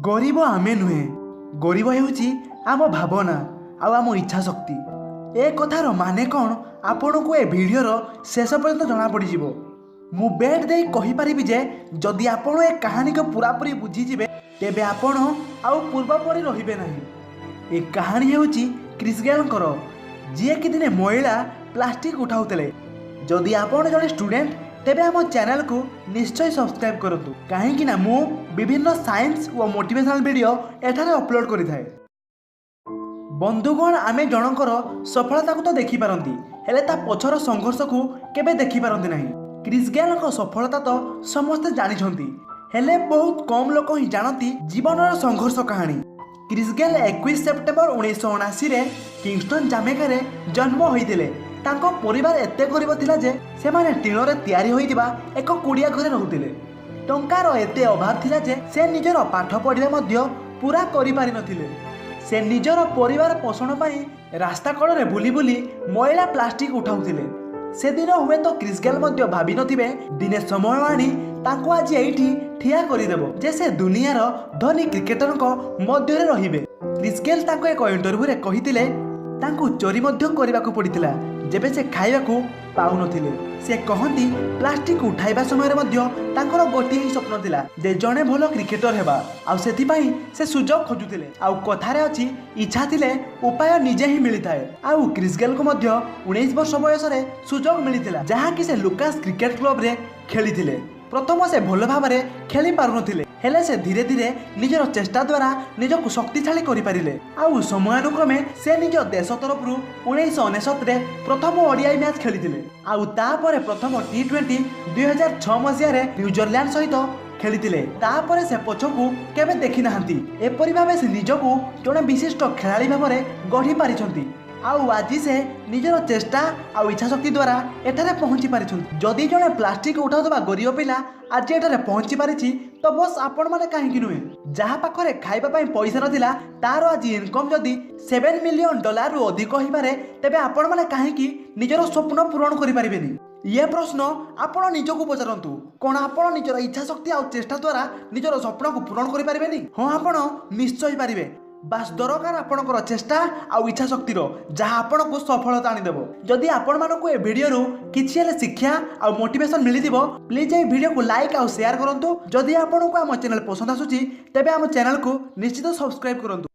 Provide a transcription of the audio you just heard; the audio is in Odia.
ଗରିବ ଆମେ ନୁହେଁ, ଗରିବ ହେଉଛି ଆମ ଭାବନା ଆଉ ଆମ ଇଚ୍ଛା ଶକ୍ତି। ଏ କଥାର ମାନେ କ'ଣ, ଆପଣଙ୍କୁ ଏ ଭିଡ଼ିଓର ଶେଷ ପର୍ଯ୍ୟନ୍ତ ଜଣାପଡ଼ିଯିବ। ମୁଁ ବେଟ୍ ଦେଇ କହିପାରିବି ଯେ ଯଦି ଆପଣ ଏ କାହାଣୀକୁ ପୁରାପୁରି ବୁଝିଯିବେ, ତେବେ ଆପଣ ଆଉ ପୂର୍ବ ପରି ରହିବେ ନାହିଁ। ଏ କାହାଣୀ ହେଉଛି କ୍ରିସ୍ ଗେଲ୍ଙ୍କର, ଯିଏକି ଦିନେ ମଇଳା ପ୍ଲାଷ୍ଟିକ୍ ଉଠାଉଥିଲେ। ଯଦି ଆପଣ ଜଣେ ଷ୍ଟୁଡେଣ୍ଟ, ତେବେ ଆମ ଚ୍ୟାନେଲକୁ ନିଶ୍ଚୟ ସବସ୍କ୍ରାଇବ୍ କରନ୍ତୁ, କାହିଁକି ନା ମୁଁ ବିଭିନ୍ନ ସାଇନ୍ସ ଓ ମୋଟିଭେସନାଲ୍ ଭିଡ଼ିଓ ଏଠାରେ ଅପଲୋଡ଼ କରିଥାଏ। ବନ୍ଧୁଗଣ, ଆମେ ଜଣଙ୍କର ସଫଳତାକୁ ତ ଦେଖିପାରନ୍ତି, ହେଲେ ତା ପଛର ସଂଘର୍ଷକୁ କେବେ ଦେଖିପାରନ୍ତି ନାହିଁ। କ୍ରିସ୍ ଗେଲ୍ଙ୍କ ସଫଳତା ତ ସମସ୍ତେ ଜାଣିଛନ୍ତି, ହେଲେ ବହୁତ କମ୍ ଲୋକ ହିଁ ଜାଣନ୍ତି ଜୀବନର ସଂଘର୍ଷ କାହାଣୀ। କ୍ରିସ୍ ଗେଲ୍ 21 ସେପ୍ଟେମ୍ବର 1979ରେ କିଙ୍ଗଷ୍ଟନ୍, ଜାମେକାରେ ଜନ୍ମ ହୋଇଥିଲେ। ତାଙ୍କ ପରିବାର ଏତେ ଗରିବ ଥିଲା ଯେ ସେମାନେ ଟିଣରେ ତିଆରି ହୋଇଥିବା ଏକ କୁଡ଼ିଆ ଘରେ ରହୁଥିଲେ। ଟଙ୍କାର ଏତେ ଅଭାବ ଥିଲା ଯେ ସେ ନିଜର ପାଠ ପଢ଼ିବା ମଧ୍ୟ ପୁରା କରିପାରିନଥିଲେ। ସେ ନିଜର ପରିବାର ପୋଷଣ ପାଇଁ ରାସ୍ତା କଡ଼ରେ ବୁଲି ବୁଲି ମଇଳା ପ୍ଲାଷ୍ଟିକ୍ ଉଠାଉଥିଲେ। ସେଦିନ ହୁଏତ କ୍ରିସ୍ ଗେଲ୍ ମଧ୍ୟ ଭାବିନଥିବେ, ଦିନେ ସମୟ ଆଣି ତାଙ୍କୁ ଆଜି ଏଇଠି ଠିଆ କରିଦେବ ଯେ ସେ ଦୁନିଆର ଧନୀ କ୍ରିକେଟରଙ୍କ ମଧ୍ୟରେ ରହିବେ। କ୍ରିସ୍ ଗେଲ୍ ତାଙ୍କ ଏକ ଇଣ୍ଟରଭ୍ୟୁରେ କହିଥିଲେ, ତାଙ୍କୁ ଚୋରି ମଧ୍ୟ କରିବାକୁ ପଡ଼ିଥିଲା ଯେବେ ସେ ଖାଇବାକୁ ପାଉନଥିଲେ। ସେ କହନ୍ତି, ପ୍ଲାଷ୍ଟିକ୍ ଉଠାଇବା ସମୟରେ ମଧ୍ୟ ତାଙ୍କର ଗୋଟିଏ ହିଁ ସ୍ୱପ୍ନ ଥିଲା ଯେ ଜଣେ ଭଲ କ୍ରିକେଟର ହେବା, ଆଉ ସେଥିପାଇଁ ସେ ସୁଯୋଗ ଖୋଜୁଥିଲେ। ଆଉ କଥାରେ ଅଛି, ଇଚ୍ଛା ଥିଲେ ଉପାୟ ନିଜେ ହିଁ ମିଳିଥାଏ। ଆଉ କ୍ରିସ୍ ଗେଲ୍କୁ ମଧ୍ୟ 19 ବର୍ଷ ବୟସରେ ସୁଯୋଗ ମିଳିଥିଲା, ଯାହାକି ସେ ଲୁକାସ କ୍ରିକେଟ କ୍ଲବରେ ଖେଳିଥିଲେ। ପ୍ରଥମ ସେ ଭଲ ଭାବରେ ଖେଳି ପାରୁନଥିଲେ, ହେଲେ ସେ ଧୀରେ ଧୀରେ ନିଜର ଚେଷ୍ଟା ଦ୍ୱାରା ନିଜକୁ ଶକ୍ତିଶାଳୀ କରିପାରିଲେ। ଆଉ ସମୟାନୁକ୍ରମେ ସେ ନିଜ ଦେଶ ତରଫରୁ 1999ରେ ପ୍ରଥମ ଓଡିଆଇ ମ୍ୟାଚ୍ ଖେଳିଥିଲେ। ଆଉ ତାପରେ ପ୍ରଥମ ଟି20 2006 ମସିହାରେ ନ୍ୟୁଜିଲାଣ୍ଡ ସହିତ ଖେଳିଥିଲେ। ତାପରେ ସେ ପଛକୁ କେବେ ଦେଖିନାହାନ୍ତି। ଏପରି ଭାବେ ସେ ନିଜକୁ ଜଣେ ବିଶିଷ୍ଟ ଖେଳାଳି ଭାବରେ ଗଢ଼ି ପାରିଛନ୍ତି। ଆଉ ଆଜି ସେ ନିଜର ଚେଷ୍ଟା ଆଉ ଇଚ୍ଛାଶକ୍ତି ଦ୍ୱାରା ଏଠାରେ ପହଞ୍ଚି ପାରିଛନ୍ତି। ଯଦି ଜଣେ ପ୍ଲାଷ୍ଟିକ୍ ଉଠାଉଥିବା ଗରିବ ପିଲା ଆଜି ଏଠାରେ ପହଞ୍ଚି ପାରିଛି, ତ ବସ୍, ଆପଣମାନେ କାହିଁକି ନୁହେଁ? ଯାହା ପାଖରେ ଖାଇବା ପାଇଁ ପଇସା ନଥିଲା, ତାର ଆଜି ଇନକମ୍ ଯଦି 7 ମିଲିୟନ ଡଲାରରୁ ଅଧିକ ହୋଇପାରେ, ତେବେ ଆପଣମାନେ କାହିଁକି ନିଜର ସ୍ୱପ୍ନ ପୂରଣ କରିପାରିବେନି? ଇଏ ପ୍ରଶ୍ନ ଆପଣ ନିଜକୁ ପଚାରନ୍ତୁ। କ'ଣ ଆପଣ ନିଜର ଇଚ୍ଛା ଶକ୍ତି ଆଉ ଚେଷ୍ଟା ଦ୍ୱାରା ନିଜର ସ୍ୱପ୍ନକୁ ପୂରଣ କରିପାରିବେନି? ହଁ, ଆପଣ ନିଶ୍ଚୟ ପାରିବେ। ବାସ୍, ଦରକାର ଆପଣଙ୍କର ଚେଷ୍ଟା ଆଉ ଇଚ୍ଛା ଶକ୍ତିର, ଯାହା ଆପଣଙ୍କୁ ସଫଳତା ଆଣିଦେବ। ଯଦି ଆପଣମାନଙ୍କୁ ଏ ଭିଡ଼ିଓରୁ କିଛି ହେଲେ ଶିକ୍ଷା ଆଉ ମୋଟିଭେସନ ମିଳିଥିବ, ପ୍ଲିଜ୍ ଏହି ଭିଡ଼ିଓକୁ ଲାଇକ୍ ଆଉ ସେୟାର କରନ୍ତୁ। ଯଦି ଆପଣଙ୍କୁ ଆମ ଚ୍ୟାନେଲ ପସନ୍ଦ ଆସୁଛି, ତେବେ ଆମ ଚ୍ୟାନେଲକୁ ନିଶ୍ଚିତ ସବସ୍କ୍ରାଇବ୍ କରନ୍ତୁ।